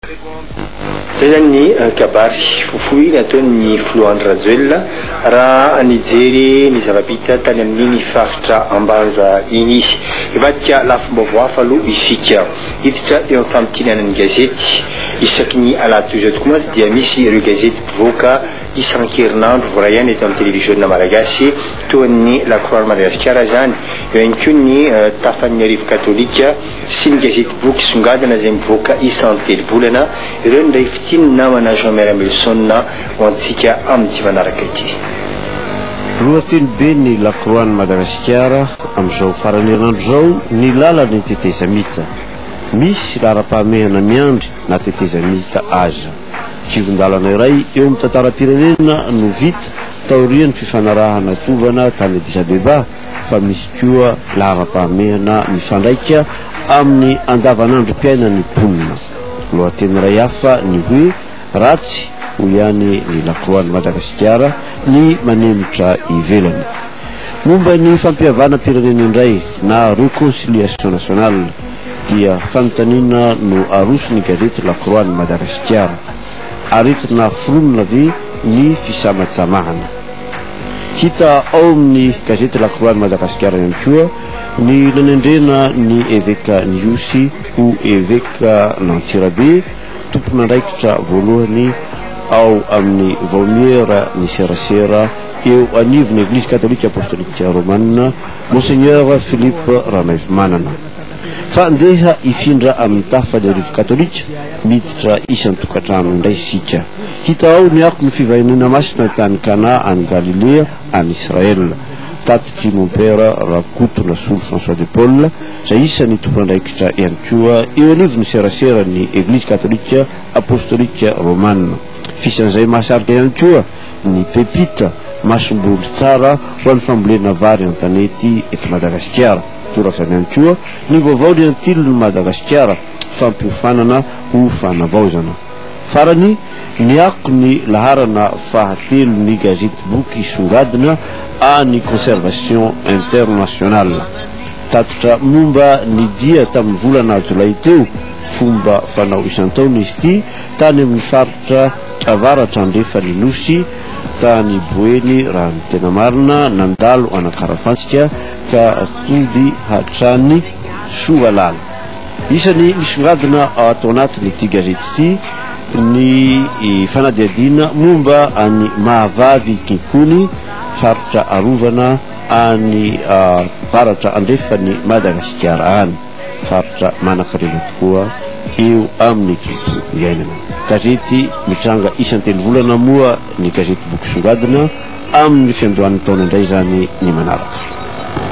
Izay izany ny kabary fohifohy nataon'ny filoha Andry Rajoelina raha nijery ny zava-bita tany amin'iny faritra Ambanja iny izy. Hivadika lafim-baovao hafa aloha isika. Hiditra eo amin'ny famintinana ny gazety. Isaky ny alahady toy izao tokoa mantsy dia misy ireo gazety mpivoaka isan-kerinandro voaray ihany eto amin'ny televiziona malagasy toa ny La Croix Madagasikara izany. Eo ihany koa ny Tafan'ny Arivo Katolika. sy ny gazety boky songadina izay mivoaka isan-telovolana, ireo no indray fitian'ny namana Jean Miaramilson ho antsika amin'ity manaraka ity. Lohateny be ny Lakroan'i Madagasikara amin'izao faran'ny herinandro izao ny lalan'ny tetezamita. Misy laharam-pahamehana miandry na tetezamita aza. Kihon-dalana iray eo amin'ny tantaram-pirenena no vita taorian'ny fifanarahana tovana tany Addis Abeba fa misy koa laharam-pahamehana mifandraika amin'ny andavanandrom-piainan'ny mponina. Lohateny iray hafa ny hoe Ratsy, hoy ihany ny Lakroan'i Madagasikara, ny manemitra ivelany. Momba ny fampihavanam-pirenena indray na Reconciliation nationale dia fanontaniana no aroson'ny gazety Lakroan'i Madagasikara. Aretina foronina ve ny fisamatsamahana? Hita ao amin'ny gazety La Croix de Madagascar ihany koa ny nanendrena ny eveka Nihosy ho evekan'Antsirabe, tompon'andraikitra voalohany ao amin'ny vaomiera ny serasera eo anivon'ny Eglizy Katolika Apostolika Romana, Monseigneur Philippe Ranaivomanana. Fa ndeha hifindra amin'ny tafa ny Arivo Katolika, miditra isan-tokantrano indray isika. Hita ao ny akon'ny fivahiniana masina tany Kana any Galilea any Israel. Tatitr'i Mompera Rakotonasolo François de Paul, izay isan'ny tompon'andraikitra ihany koa eo anivon'ny seraseran'ny Eglizy Katolika Apostolika Romana. F'isan'izay mahasarika ihany koa ny pepita, masomboly tsara ho an'ny fambolena vary an-tanety eto Madagasikara. Torak'izany ihany koa ny vaovao ny Antilin'i Madagasikara, fampiofanana ho fanavaozana. Farany, niako ny laharana fahatelon'ny gazetiboky Songadina an'ny Conservation International. Tatitra momba ny dia tamin'ny volana jolay teo, fomba fanao isan-taona izy ity, tany amin'ny faritra avaratra andrefan'ny Nosy, tany Boeny raha ny tena marina, nandalo an'Ankarafantsika ka tody hatrany Soalala. Isany misongadina ato anatin'ity gazety ity ny fanadihadiana momba an'i Mahavavy Kekony, faritra arovana any avaratra andrefan'i Madagasikara any, faritra manankarena tokoa eo amin'ny tontolo iainana. Gazety mitranga isan-telovolana moa ny gazety boky songadina amin'ny fiandohan'ny taona indray izany ny manaraka.